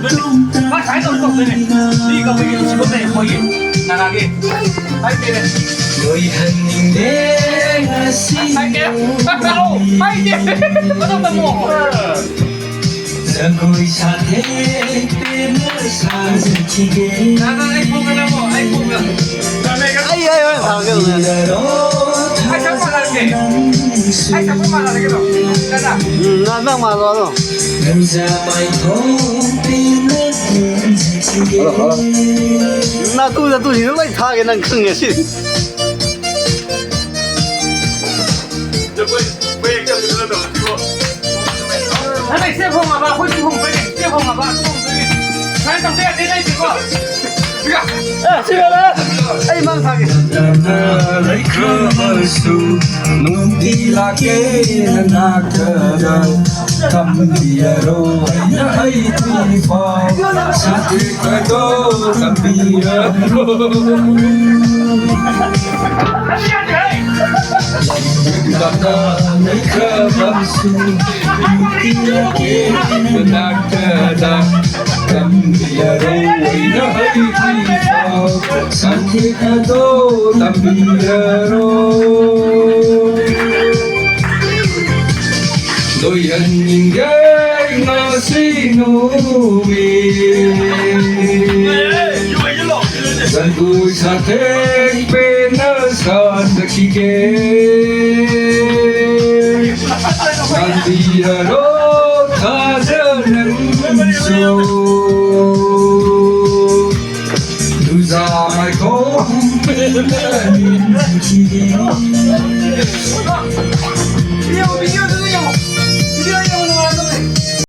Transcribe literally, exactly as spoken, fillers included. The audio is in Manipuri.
ꯃꯥ ꯁꯨꯃꯥꯏꯅ ꯇꯧꯔ ꯇꯧꯗꯣꯏꯅꯦ꯫ ꯃꯤ ꯀꯧꯕꯒꯤ ꯅꯨꯡꯁꯤꯕ ꯂꯩ ꯑꯩꯈꯣꯏꯒꯤ ꯅꯅꯥꯒꯤ꯫ ꯍꯥꯏꯗꯦꯅꯦ꯫ ꯂꯣꯏꯍꯟꯅꯤꯡꯗꯦ ꯉꯁꯤ꯫ ꯍꯥꯏꯒꯦ꯫ ꯍꯥꯏꯗꯦ꯫ ꯃꯇꯧ ꯇꯝꯃꯣ꯫ ꯖꯒꯣꯏ ꯁꯥꯊꯦꯛ ꯄꯦꯟꯅ ꯁꯥꯖꯈꯤꯒꯦ꯫ ꯅꯅꯥ ꯑꯩ ꯐꯣꯟꯒ ꯅꯝꯃꯣ, ꯑꯩ ꯐꯣꯟꯒ꯫ ꯑꯩ, ꯑꯩ ꯍꯣꯔꯦꯟ ꯊꯥꯔꯛꯀꯦ ꯑꯗꯨꯝ꯫ ꯑꯩ ꯁꯛ ꯃꯥꯟꯅꯔꯛꯀꯦ꯫ ꯑꯩ ꯁꯛ ꯃꯥꯟꯅꯔꯛꯀꯦ ꯑꯗꯨꯝ꯫ ꯅꯅꯥ꯫ ꯎꯝ, ꯅꯪ, ꯅꯪ ꯃꯥꯜꯂꯣ ꯑꯗꯨꯝ꯫ ꯅꯨꯡꯖꯥ ꯃꯥꯏꯊꯣꯡ ꯄꯦꯟꯅ ꯌꯦꯡꯖꯈꯤꯒꯦ꯫ Hello, hello. ꯅꯥꯇꯨ, ꯅꯥꯇꯨꯁꯤꯡꯗꯣ ꯂꯣꯏ ꯊꯥꯒꯦ ꯅꯪ ꯈꯪꯉꯦ ꯁꯤ꯫ ꯅꯪ ꯁꯦ ꯐꯣꯡꯉꯕ, ꯑꯩꯈꯣꯏꯁꯨ ꯐꯣꯡꯗꯣꯏꯅꯦ꯫ ꯁꯦ ꯐꯣꯡꯉꯕ, ꯑꯩꯈꯣꯏꯁꯨ ꯐꯣꯡꯗꯣꯏꯅꯦ꯫ ꯁꯨꯃꯥꯏꯅ ꯇꯧꯗ ꯌꯥꯗꯦ ꯂꯩꯇꯦꯀꯣ꯫ ꯑꯦ, ꯁꯤ ꯂꯣꯏꯔꯦ꯫ ꯑꯩ ꯃꯥꯡ ꯊꯥꯒꯦ꯫ ꯂꯩꯈ꯭ꯔꯕꯁꯨ ꯅꯨꯡꯇꯤ ꯂꯥꯛꯀꯦ ꯅꯅꯥꯛꯇꯗ꯫ ꯇꯝꯕꯤꯔꯔꯣ ꯑꯩꯅ ꯍꯩꯇ꯭ꯔꯤꯐꯥꯎ꯫ ꯁꯥꯊꯤꯕꯗꯣ ꯇꯝꯕꯤꯔꯔꯣ꯫ ꯂꯝꯗ ꯂꯩꯈ꯭ꯔꯕꯁꯨ ꯅꯨꯡꯇꯤ ꯂꯥꯛꯀꯦ ꯅꯅꯥꯛꯇꯗ꯫ ꯇꯝꯕꯤꯔꯔꯣ ꯑꯩꯅ ꯍꯩꯇ꯭ꯔꯤꯐꯥꯎ꯫ ꯁꯥꯊꯤꯕꯗꯣ ꯇꯝꯕꯤꯔꯔꯣ꯫ ꯂꯣꯏꯍꯟꯅꯤꯡꯗꯦ ꯉꯁꯤ ꯅꯨꯃꯤꯠ꯫ ꯖꯒꯣꯏ ꯁꯥꯊꯦꯛ ꯄꯦꯟꯅ ꯁꯥꯖꯈꯤꯒꯦ꯫ ꯇꯥꯟꯕꯤꯔꯔꯣ ꯊꯥꯖ ꯅꯪꯁꯨ꯫ ꯅꯨꯡꯖꯥ ꯃꯥꯏꯊꯣꯡ ꯄꯦꯟꯅ ꯌꯦꯡꯈꯤꯒꯦ꯫